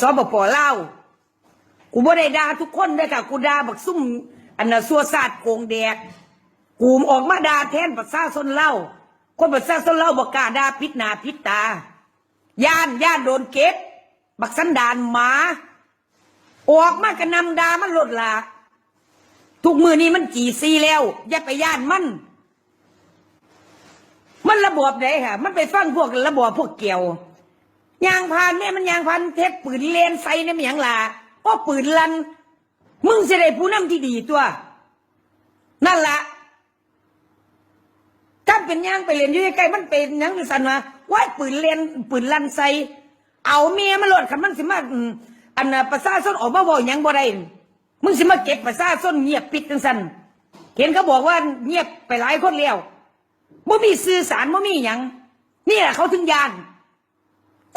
ສປປ ລາວ. ກູບໍ່ໄດ້ດ່າທຸກຄົນເດີຄ່ະ ກູດ່າບັກຊຸມອັນນ່າຊົ່ວຊາດໂກງແດກ. ກູອອກມາດ່າແທນປະຊາຊົນລາວ. ຄົນປະຊາຊົນລາວບໍ່ກ້າດ່າປິດໜ້າປິດຕາ. ຢ້ານ ຢ້ານໂດນເກັບ. ບັກສັນດານໝາ. ອອກມາກະນຳດ່າມັນໂລດລະ. ທຸກມື້ນີ້ມັນຈີ່ສີ່ແລ້ວ ຢ່າໄປຢ້ານມັນ. ມັນລະບອບໃດຫະ? ມັນໄປຟັງພວກລະບອບພວກແກວ. ຍ່າງຜ່ານແມ້ ມັນຍ່າງຜ່ານ ເຮັດປືນແລ່ນໃສ່ແນວຫຍັງລະ? ເພາະປືນລັ່ນ. ມຶງຊິໄດ້ຜູ້ນຳທີ່ດີຕົວະ. ນັ້ນລະ. ຖ້າເປັນຍ່າງໄປຫຼິ້ນຢູ່ໃກ້ໆ ມັນເປັນຫຍັງຈັ່ງຊັ້ນວະ? ວ້າຍ ປືນແລ່ນ ປືນລັ່ນໃສ່. ເອົາແມ່ມັນໂລດ ຄັນມັນຊິມາ ອືມ ອັນນ່າ ປະຊາຊົນອອກມາເວົ້າຫຍັງບໍ່ໄດ້. ມຶງຊິມາເກັບປະຊາຊົນງຽບປິດຈັ່ງຊັ້ນ. ເຫັນເຂົາບອກວ່າງຽບໄປຫຼາຍຄົນແລ້ວ. ບໍ່ມີສື່ສານ ບໍ່ມີຫຍັງ. ນີ້ລະເຂົາເຖິງຢ້ານ.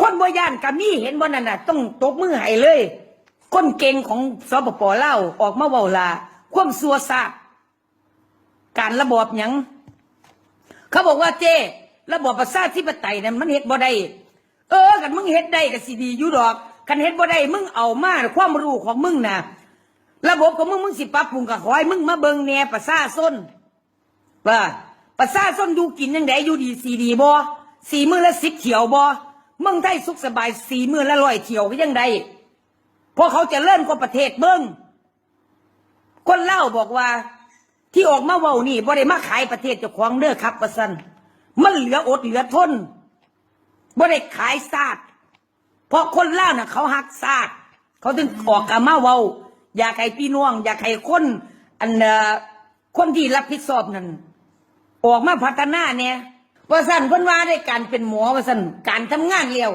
ຄົນບໍ່ຢ້ານກະມີ ເຫັນບໍ່ນັ້ນນະ ຕ້ອງຕົບມືໃຫ້ເລີຍ. ຄົນເກັ່ງຂອງ ສປປ ລາວ ອອກມາເວົ້າລະ ຄວາມຊົ່ວຊາດ ການລະບອບຫຍັງ? ເຂົາບອກວ່າ ເຈ້ ລະບອບປະຊາທິປະໄຕນັ້ນມັນເຮັດບໍ່ໄດ້. ເອີ ຄັນມຶງເຮັດໄດ້ກະຊິດີຢູ່ດອກ. ຄັນເຮັດບໍ່ໄດ້ ມຶງເອົາມາ ຄວາມຮູ້ຂອງມຶງນະ ລະບົບຂອງມຶງ ມຶງຊິປັບປຸງ ກະຂໍໃຫ້ມຶງມາເບິ່ງແດ່ປະຊາຊົນ. ວ່າປະຊາຊົນຢູ່ກິນຈັ່ງໃດ? ຢູ່ດີຊີດີບໍ່? ສີມື້ລະສິບຖ້ຽວບໍ່? ເມືອງໄທສຸກສະບາຍ ສີມື້ລະຮ້ອຍຖ້ຽວກະຍັງໄດ້ ເພາະເຂົາຈະເລີນກວ່າປະເທດເບິ່ງ. ຄົນລາວບອກວ່າ ທີ່ອອກມາເວົ້ານີ້ບໍ່ໄດ້ມາຂາຍປະເທດເຈົ້າຂອງເດີຄັບ ວ່າຊັ້ນ. ມັນເຫຼືອອົດເຫຼືອທົນ ບໍ່ໄດ້ຂາຍຊາດ. ເພາະຄົນລາວນະເຂົາຮັກຊາດ ເຂົາຈຶ່ງອອກກະມາເວົ້າ ຢາກໃຫ້ພີ່ນ້ອງ ຢາກໃຫ້ຄົນ ອັນ ເອີ ຄົນທີ່ຮັບຜິດຊອບນັ້ນ ອອກມາພັດທະນາແດ່ ວ່າຊັ້ນ. ເພິ່ນວ່າໄດ້ການເປັນໝໍ ວ່າຊັ້ນ ການທຳງານແລ້ວ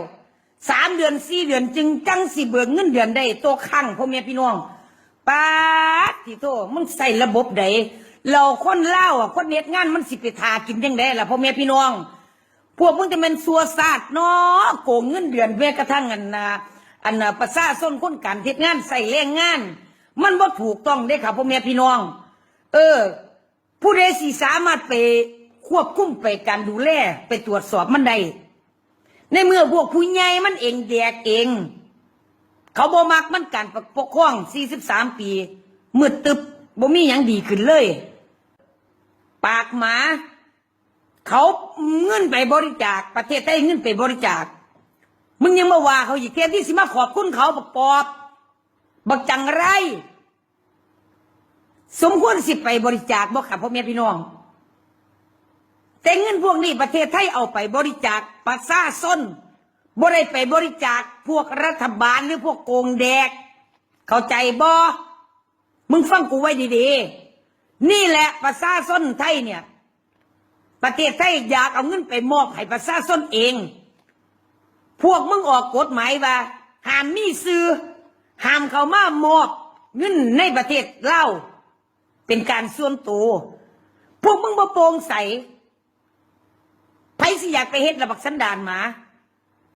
ສາມເດືອນ ສີ່ເດືອນ ຈຶ່ງຈັ່ງຊິເບີກເງິນເດືອນໄດ້ຕໍ່ຄັ້ງ ພໍ່ແມ່ພີ່ນ້ອງ. ປາດຕິໂທ ມັນໃຊ້ລະບົບໃດ? ແລ້ວຄົນລາວ ຄົນເຮັດງານ ມັນຊິໄປຖ້າກິນຈັ່ງໃດລະ ພໍ່ແມ່ພີ່ນ້ອງ? ພວກມຶງຈະແມ່ນຊົ່ວຊາດເນາະ ໂກງເງິນເດືອນແມ້ກະທັ່ງອັນນ່າ ອັນນ່າ ປະຊາຊົນຄົນການເຮັດງານໃຊ້ແຮງງານ ມັນບໍ່ຖືກຕ້ອງເດ້ຄ່ະ ພໍ່ແມ່ພີ່ນ້ອງ. ເອີ ຜູ້ໃດຊິສາມາດໄປຄວບຄຸມ ໄປການດູແລ ໄປຕວດສອບມັນໄດ້ ໃນເມື່ອພວກຜູ້ໃຫຍ່ມັນເອງແດກເອງ ເຂົາບໍ່ມັກມັນ ການປົກຄອງສີ່ສິບສາມປີ ມືດຕຶບ ບໍ່ມີຫຍັງດີຂຶ້ນເລີຍ. ປາກໝາ ເຂົາເງິນໄປບໍລິຈາກ ປະເທດໄທເງິນໄປບໍລິຈາກ ມຶງຍັງມາວ່າເຂົາອີກ ແທນທີ່ຊິມາຂອບຄຸນເຂົາ ບັກປອບ ບັກຈັງໄລ. ສົມຄວນຊິໄປບໍລິຈາກບໍ່ຄັບ ພໍ່ແມ່ພີ່ນ້ອງ? ແຕ່ເງິນພວກນີ້ປະເທດໄທເອົາໄປບໍລິຈາກປະຊາຊົນ ບໍ່ໄດ້ໄປບໍລິຈາກພວກລັດຖະບານ ຫຼື ພວກໂກງແດກ ເຂົ້າໃຈບໍ່? ມຶງຟັງກູໄວ້ດີໆ ນີ້ແຫຼະປະຊາຊົນໄທເນີ້ຍ ປະເທດໄທຢາກເອົາເງິນໄປມອບໃຫ້ປະຊາຊົນເອງ. ພວກມຶງອອກກົດໝາຍວ່າຫ້າມມີຊື່ ຫ້າມເຂົ້າມາມອບເງິນໃນປະເທດລາວເປັນການສ່ວນໂຕ. ພວກມຶງບໍ່ໂປ່ງໃສ. ໃຜຊິຢາກໄປເຮັດລະ ບັກສັນດານໝາ?